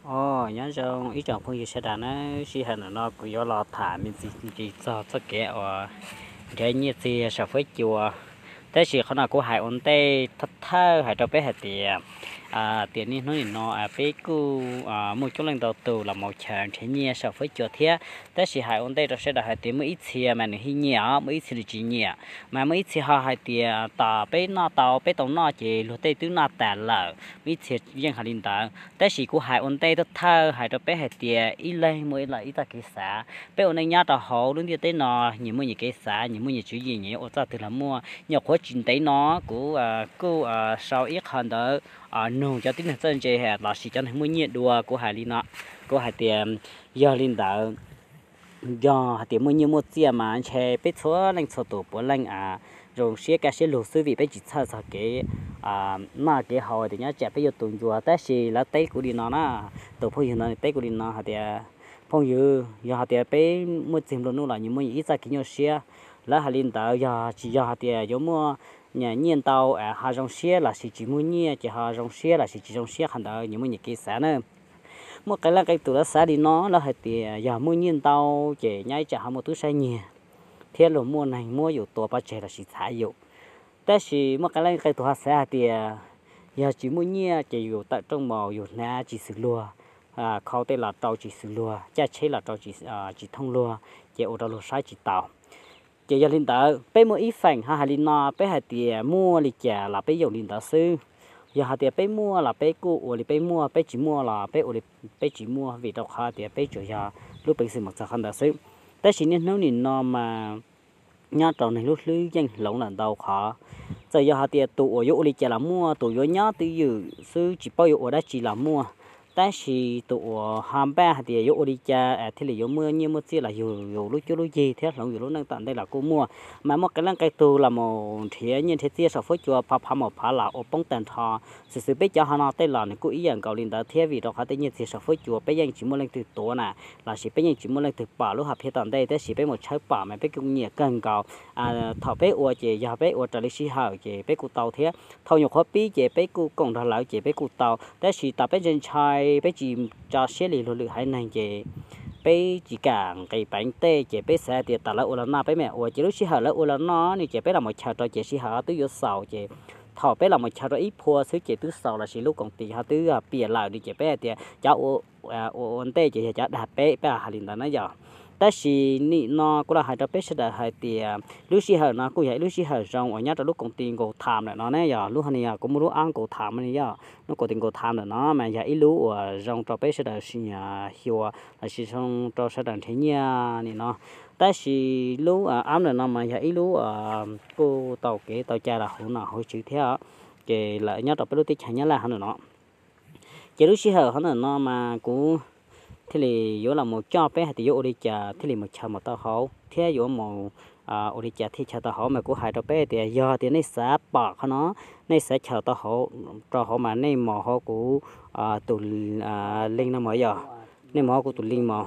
Os, nyob zoo ib tsoom phooj ywg sawv daws nawb, sij hawm ntawm no kuv yuav los tham me ntsis txog txoj kev uas nrhiav nyiaj txiag saum huab cua. Tab sis qhov no kuv hais ua ntej thawj thawj hais rau peb hais tias, tias niaj hnub nim no peb kuj muaj coob leej ntau tus los mus chaw nrhiav nyiaj saum huab cua thiab. Tab sis hais ua ntej rau sawv daws hais tias muaj ib txhia mas nws yeej nyiam os, muaj ib txhia nws tsis nyiam, mas muaj ib txhia ho hais tias tos peb noj tau, peb tau noj ces luag tej twb noj tas lawm, muaj ib txhia yeej hais li ntawd. Tab sis kuv hais ua ntej thawj thawj hais rau peb hais tias ib leeg muaj ib txoj kev xav. Peb ua neej nyob rau hauv lub ntiaj teb no, nyias muaj nyias kev xav, nyias muaj nyias tswv yim, nyias yuav ua txoj twg los muaj. Nyuam qhuav tsis ntev no kuv kuj sau ib qho ntawd nug cov tib neeg txawj ntse lossis cov neeg muaj nyiaj dua, kuv hais li no, kuv hais tias yog li ntawd, yog hais tias muaj nyiaj muaj txiaj mas ntshe peb txhua leej txhua tus puav leej zoo siab kaj siab lug xwb vim peb tsis txhawj txog kev noj kev haus tias nyob tsam peb yuav tu ncua. Tab sis lawv teb kuv li no na, tus phooj ywg ntawd teb kuv li no hais tias, phooj ywg, yog hais tias peb muaj txiag nplua nuj los nyias muaj nyias ib txoj kev nyuaj siab. Lawv hais li ntawd yog tsis yog hais tias yuav muaj nyiaj ntau ho zoo siab lossis tsis muaj nyiaj ces ho zoo siab lossis tsis zoo siab, qhov ntawd nyias muaj nyias kev xav na. Muaj qee leej qee tus lawv xav li no, lawv hais tias yog muaj nyiaj ntau ces nyob ib tsam ho muaj tub saib nyiag thiab luag muaj neeg muab yus tua pov tseg lossis txhav yus. Tab sis muaj qee leej qee tus ho xav hais tias yog tsis muaj nyiaj ces yus tawm rooj maus yus hnav tsis xws luag, khau tej los rau tsis xws luag, caij tsheb los rau tsis thooj luag, ces ua rau luag saib tsis taus. Ces yog li ntawd peb muaj ib feem ho hais li no, peb hais tias muaj li cas los peb yoom li ntawd xwb. Yog hais tias peb muaj los peb kuj ua li peb muaj, peb tsis muaj los peb ua li peb tsis muaj, vim rau qhov tias peb tsuas yog lub peev xwm mus txog qhov ntawd xwb. Tab sis niaj hnub nim no mas nyob rau neeg lub hlwb yeej hloov lawm ntau qhov. Txawm yog hais tias tus uas yuav ua li cas los muaj, tus yuav nyob twj ywm xwb tsis paub yuav ua dab tsi los muaj, tab sis tus uas ho npaj hais tias yuav ua li cas thiaj li yuav muaj nyiaj muaj txiaj los yug yus lub cuab lub yig thiab hloov yus lub neej tom ntej los kuj muaj. Mas muaj qee leej qee tug los mus nrhiav nyiaj nrhiav txiaj saum huab cua phav phav mus phav los ua poob tag nrho. Xws xws peb cov ho no tej los nws kuj ib yam nkaus li ntawd thiab, vim rau qhov tej nyiaj txiag saum huab cua peb yeej tsis muaj leej twg tuav na, lossis peb yeej tsis muaj leej twg pom lub hom phiaj tom ntej, tab sis peb mus tshawb pom mas peb kuj nyiam kawg nkaus. Thaum peb ua ces yog peb ua raws li sij hawm ces peb kuj tau thiab, thaum nyuam qhuav pib ces peb kuj koom nrog lawv ces peb kuj tau, tab sis tas peb ntshai ntshai peb tsis tso siab li luag lwm haiv neeg ces peb tsis kam nqis peev tej ces peb xav tias tas lawv ua los noj peb mam ua, ces lub sij hawm lawv ua los noj no ces peb los mus chaw rau ces sij hawm twb yuav xaus ces thaum peb los mus chaw rau ib phua xwb ces twb xaus lossis lub koom tis ho twb piam lawm li ces peb hais tias cov ua ua ntej ces yog cov dag peb, peb hais li ntawd na yom. Tab sis nim no kuv los hais rau peb sawv daws hais tias lub sij hawm no kuj yog ib lub sij hawm zoo uas nyob rau lub koom tis Nkauj Tham lawm no ne yom. Lub hov ni yog kuv muaj lub app Nkauj Tham no ne yom, lub koom tis Nkauj Tham lawm no mas yog ib lub uas zoo rau peb sawv daws xyuas lossis zoo rau sawv daws nrhiav nyiaj nim no. Tab sis lub app ntawm no mas yog ib lub kuj tau kev tau cai los hauv nom hauv tswv thiab, ces lawv nyob rau peb lub teb chaws Nyab Laj hov ntawm no. Ces lub sij hawm hov ntawm no mas kuv thiaj li yuav los mus coj peb hais tias yuav ua li cas thiaj li mus chaw mus tau hauv thiab yuav mus ua li cas thiaj chaw tau hauv. Mas kuv hais rau peb tias yog tias nej xav pom qhov no, nej xav chaw tau hauv rau hauv mas nej mus hauv kuv tus link no mas yog, nej mus hauv kuv tus link mas.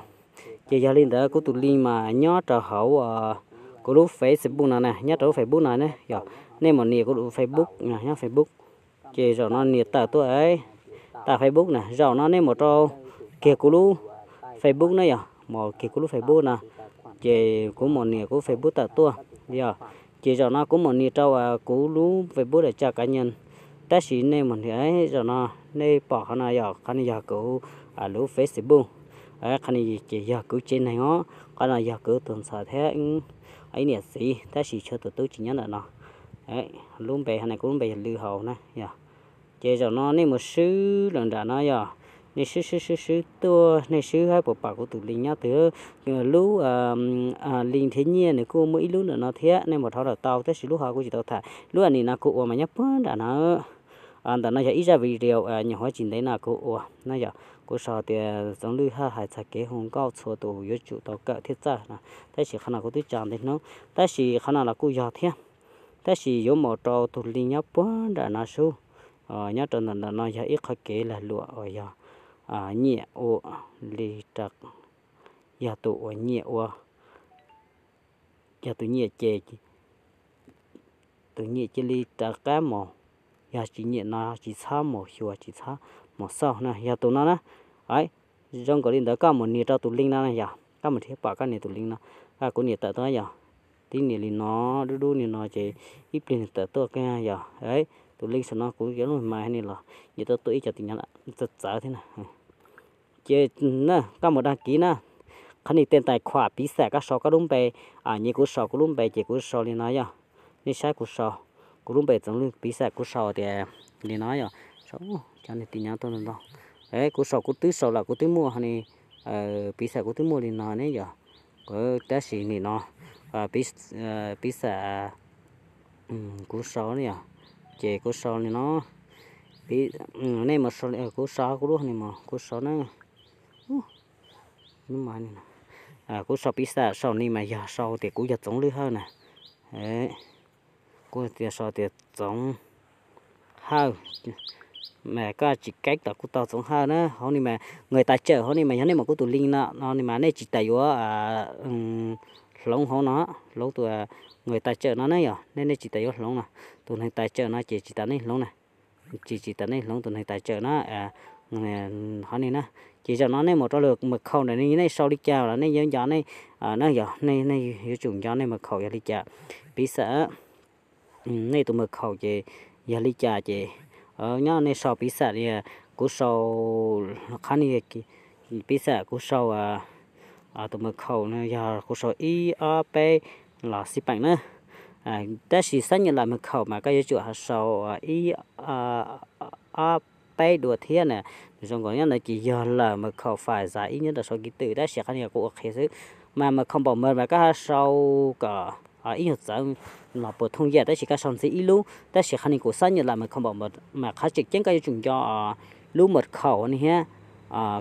Ces yog li ntawd kuv tus link mas nyob rau hauv kuv lub Facebook no na, nyob rau lub Facebook no ne yog, nej mus nias kuv tus Facebook, nyob Facebook. Ces zaum no nias tawm tuaj, tawm Facebook na, zaum no nej mus rau kiag kuv lub Facebook na yog, mus kiag kuv lub Facebook no, ces kuv mus nias kuv Facebook tawm tuaj yog. Ces zaum no kuv mus nias rau kuv lub Facebook lawm tsa kav nyas, tab sis nej mus nias zaum no nej pom qhov no yog, qhov no yog kuv lub Facebook, qhov no ces yog kuv tsev neeg os, qhov no yog kuv tus ntxhais thiab ib niam txiv, tab sis tshuav tus tub tsis nyob ntawm no. Lub npe hov no kuv lub npe yog Lwm Haus na yog. Ces zaum no nej mus swb los nram no yog, nej swb swb swb swb tuaj, nej swb saib puas pom kuv tus link nyob twg, lub link nrhiav nyiaj nws kuj muaj ib lub ntawm no thiab, nej mus rhaub los tau, tab sis lub hov kuv tsis tau tham. Lub a nim no kuv ua mas nyob puag nram no. Ntawm no yog ib zaj video nyuam qhuav tsis ntev no kuv ua na yog, kuv sau tias Txoov Lwj Haj hais txog kev hu nkauj txhua tus yuav tsum tau kawm thiab txawj no, tab sis qhov no kuv twb tso ntev hnub, tab sis qhov no los kuj yog thiab. Tab sis yuav mus rau tus link nyob puag nram no sub, nyob rau ntawm ntawm no yog ib qho kev lag luam uas yog nyiam ua li, yog tus uas nyiam ua, yog tus nyiam ces tus nyiam cia li rov qab mus, yog tsis nyiam no tsis txhob mus xyuas tsis txhob mus xauj na, yog tus no na. Zoo nkaus li ntawd koj mus nias rau tus link no yog, koj mus nrhiav pom koj nias tus link no, kuv nias tawm tuaj yog. Tib nias li no, dub dub li no ces ib pliag nws tawm tuaj kiag yog. Tus link saum no kuv yuav lub mas ni los nyiam tuaj tuaj ib co tis nyob txawv txawv thiab na. Ces na koj mus dag kiv na, qhov ni tej tais khuam piv xam koj sau koj lub npe, nyias kuv sau kuv lub npe ces kuv sau li no yog. Nej saib kuv sau, kuv lub npe Txoov Lwj, piv xam kuv sau tias li no yog, sau cov niag tis nyob tuaj ntau. Kuv sau kuv twb sau lawm kuv twb muaj hov ni, piv xam kuv twb muaj li no ne yog. Tab sis nim no piv xam kuv sau ne yog, ces kuv sau li no, nej mus sau, kuv sau kuv lub ni mas kuv sau na. Kuv sau piv xam sau ni mas yog sau tias kuv yog Txoov Lwj Hawj na. Kuv tias sau tias Txoov Hawj, mas koj tsis keeb tom kuv tau Txoov Hawj na. Hauv ni mas người tài trợ hauv ni mas yog nej mus kuv tus link no no ni mas nej tsis tas yuav hloov hauv no, hloov tus người tài trợ no ne yog, nej nej tsis tas yuav hloov no, tus neeg tài trợ no ces tsis tas nej hloov na. Tsis tsis tas nej hloov tus neeg tài trợ no. Hov ni na, ces zaum no nej mus rau lwm mật khẩu ntawm nej, nej sau li cas los nej yuav nco nej, na yog nej yuav tsum nco nej mật khẩu yog li cas. Piv xam nej tus mật khẩu ces yog li cas ces nyob nej sau piv xam li kuv sau qhov ni, piv xam kuv sau tus mật khẩu no yog kuv sau ib ob peb los xij peem na. Tab sis xác nhận lại mật khẩu mas koj yuav tsum sau ib ob peb dua thiab na. Zoo nkaus nyob ntawd ces yog lawm mật khẩu phải giải ib nyob rau sau kis twm, tab sis qhov ni kuv ua qhia xwb. Mas mật khẩu bảo mật mas koj sau kom ib nyuag txawv los puas thooj yam, tab sis koj sau ntxiv ib lub, tab sis qhov ni kuv xác nhận lại mật khẩu bảo mật mas qhov tseem ceeb koj yuav tsum nco lub mật khẩu ni thiab.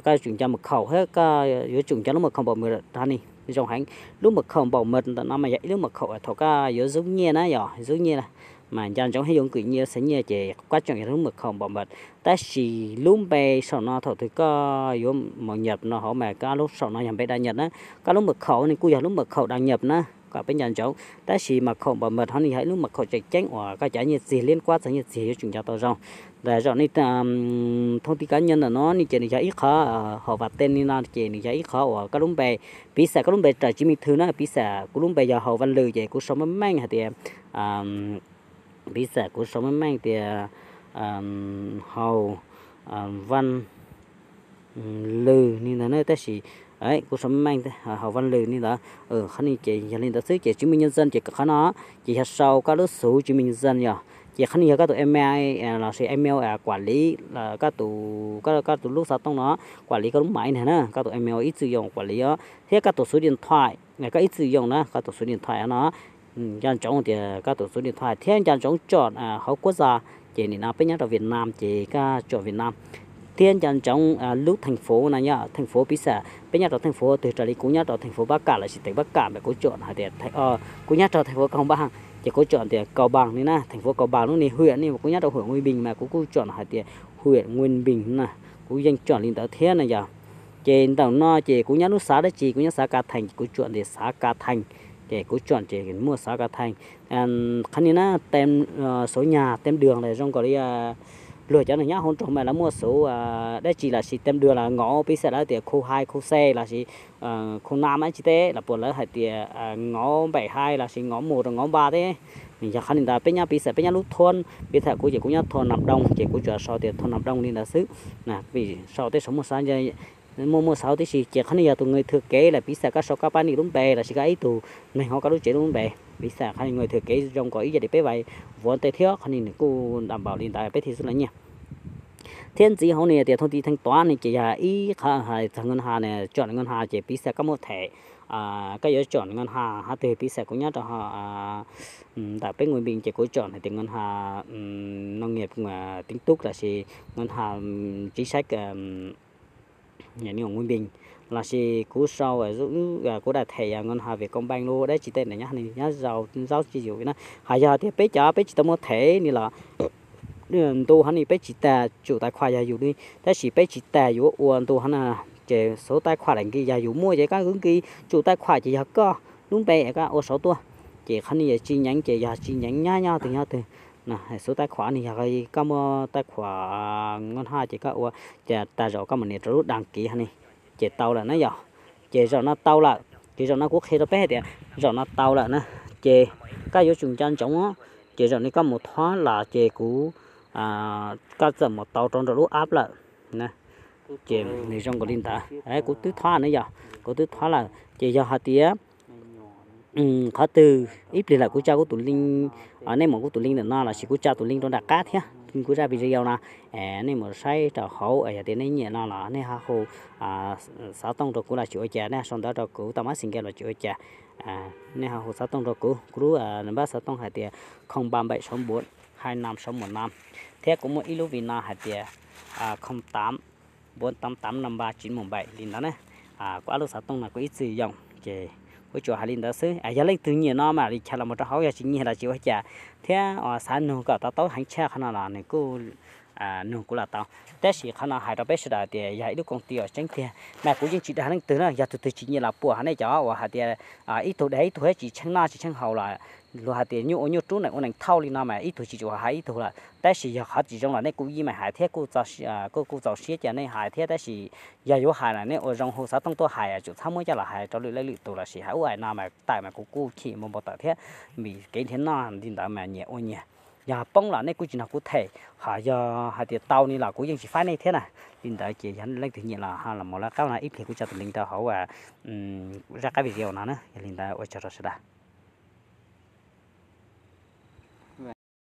Koj yuav tsum nco mật khẩu thiab koj yuav tsum nco lub mật khẩu bảo mật ni zoo heev. Lub mật khẩu bảo mật ntawm no mas yog ib lub mật khẩu thaum koj yuav zub nyiaj na yog, zub nyiaj mas nco ntsoov thiab yuav nkwm nyiaj xeev nyiaj ces koj tseem yog lub mật khẩu bảo mật. Tab sis lub npe saum no thaum twg koj yuav mos nyam no hauv mas koj lub saum no yog npe đăng nhập na. Koj lub mật khẩu ni kuj yog lub mật khẩu đăng nhập na, kom peb nco ntsoov. Tab sis mật khẩu bảo mật hov ni yog ib lub mật khẩu tseem ceeb uas koj cov nyiaj txiag liab kuab txog nyiaj txiag yuav tsum nco tau zoo. Ntawm zaum ni thông tin cá nhân ntawm no ni ces nws yog ib qhov, hauv vaj tej ni no ces nws yog ib qhov uas koj lub npe, piv xam koj lub npe raws chứng minh thư na, piv xam kuv lub npe yog Hauv Vaj Lwm ces kuv sau meej meej hais tias, piv xam kuv sau meej meej tias Hauv Vaj Lwm ni ntawd na, tab sis kuv sau meej meej Hauv Vaj Lwm ni ntawd. Qhov ni ces yog li ntawd xwb ces chứng minh nhân dân ces qhov no ces yog sau koj lub xov chứng minh nhân dân yog. Ces qhov ni yog koj tus email lossis email quản lý, koj tus, koj tus lub xov tooj no quản lý koj lub máy ntag na, koj tus email ib txwm yoo quản lý os, thiab koj tus số điện thoại, koj ib txwm yoo na, koj tus số điện thoại no. Nco ntsoov tias koj tus số điện thoại thiab nco ntsoov chọn hauv quốc gia, ces nim no peb nyob rau Việt Nam ces koj chọn Việt Nam. Thiab nco ntsoov lub thành phố no yog thành phố, piv xam peb nyob rau thành phố twg, raws li kuv nyob rau thành phố Bắc Kạn lossis tỉnh Bắc Kạn mas kuv chọn hais tias, kuv nyob rau thành phố Cao Bằng ces kuv chọn tias Cao Bằng ni na, thành phố Cao Bằng lub ni, huyện ni kuv nyob rau huyện Nguyên Bình mas kuv kuj chọn hais tias huyện Nguyên Bình na, kuv yeej chọn li ntawd thiab na yog. Ces ntawm no ces kuv nyob lub xav dab tsi, kuv nyob xav Ka Theem ces kuv chọn tias xav Ka Theem, ces kuv chọn ces muaj xav Ka Theem. Qhov ni na, số nhà, tên đường los zoo nkaus li luag cov neeg nyob hauv nroog mas lawv muaj xov dab tsi lossis tên đường los ngõ, piv xam lawv tias khu hai, khu C lossis khu năm dab tsi teb los puas lawv hais tias ngõ bảy hai lossis ngõ một rau ngõ ba teb. Nws yog qhov ni ntawd, peb nyob piv xam peb nyob lub thôn, piv xam kuv ces kuv nyob thôn Nam Đông ces kuv tsuas sau tias thôn Nam Đông li ntawd xwb. Vim sau tej saum muaj xov, muaj muaj xov tib si, ces qhov ni yog tus người thừa kế lawm, piv xam koj sau koj pab nim lub npe lossis koj ib tug neeg hauv koj lub tsev lub npe. Piv xam qhov ni người thừa kế zoo nkaus ib yam li peb vais vuav tej thiab, qhov ni nws kuj đảm bảo li ntawd peb thiaj xub los nyiaj. Thiab ntxiv hauv ni tias thông tin thanh toán ni ces yog ib qhov hais txog ngân hàng ne, chọn ngân hàng ces piv xam koj muaj thẻ, koj yuav chọn ngân hàng hov twg, piv xam kuv nyob rau ntawm peb Nguyên Bình ces kuv chọn hais tias ngân hàng nông nghiệp tín túc lossis ngân hàng chính sách Nguyên Bình, lossis kuv sau, kuv daim thẻ ngân hàng Vietcombank los dab tsi tej ntawd nyob, nyob zaub tsis yus na. Hos yog tias peb cov peb tsis tau muaj thẻ ni los ntu hov ni peb tsis tas chủ tài khoản yog yus li, tab sis peb tsis tas yuav ua ntu hov na, ces số tài khoản lawm nki yog yus muaj ces koj kuj nki chủ tài khoản ces yog koj lub npe koj ua saud tuaj. Ces qhov ni yog chi nhánh ces yog chi nhánh nyob nyob twg nyob twg. Xub taib khuam ne, yog koj muaj taib khuam nyob no ces koj ua, ces tag zaum koj mus nias rau lub dag kiv ne, ces tau lawm na yog. Ces zaum no tau lawm, ces zaum no kuv qhia rau peb hais tias zaum no tau lawm na, ces koj yuav tsum nco ntsoov, ces zaum no koj mus thob los ces kuv, koj txawm mus tau rau nram lub app lawm. Ces nws zoo nkaus li ntawd, kuv twb thob ne yog, kuv twb thob lawm ces yog hais tias qhov twg ib pliag lawm kuv tsa kuv tus link, nej mus kuv tus link ntawm no los sis kuv tsa tus link rau nram qab thiab, kuv zaj video no, nej mus saib rau hauv, yog tias nej nyiam no los nej ho hu xov tooj rau kuv los tsis ua cas, nej sau ntawv rau kuv tau mab xis nka los tsis ua cas, nej ho hu xov tooj rau kuv, kuv lub npab xov tooj hais tias không ba bảy sáu bốn hai năm sáu một năm, thiab kuv muaj ib lub vi no hais tias không tám bốn tám năm ba chín một bảy, li ntawd ne. Kuv ob lub xov tooj no kuv ib txwm yoom ces kuv tsuas hais li ntawd xwb. Yog leej twg nyiam no mam li chaws los mus rau hauv, yog tsis nyiam los tsis ua cas, thiab xav nug kom to taub heev tshaj qhov no los nws kuj nug kuv los tau. Tab sis qhov no hais rau peb sawv daws tias yog ib lub koom ti uas tseeb tiag mas kuv yeej tsis dag leej twg na, yog tus twg tsis nyiam los puas nej cov uas hais tias ib tug dag ib tug thiab tsis tsheej noj tsis tsheej haus los luag hais tias nyuj ua nyuj rub nees ua nees thauj li no mas ib tug tsis tshua hais ib tug lawm. Tab sis yog qhov tsis zoo los nej kuj yeej meem hais thiab kuj txaus siab cia nej hais thiab, tab sis yog yuav hais los nej ua zoo hu xov tooj tuaj hais, tsum txhob muab coj los hais rau lwm leej lwm tus los sis hais ub hais no mas tawm mas kuv kuj chim npau npau taws thiab, vim kev nrhiav noj li ntawd mas nyias ua nyias. Yog poob los nej kuj tsis nrog kuv them, ho yog hais tias tau ni los kuv yeej tsis faib nej thiab na. Li ntawd ces yog leej twg nyiam los ho los mus lawv qab no ib pliag kuv tsa tus link rau hauv zaj qab video no na. Yog li ntawd ua tsaug rau sawv daws.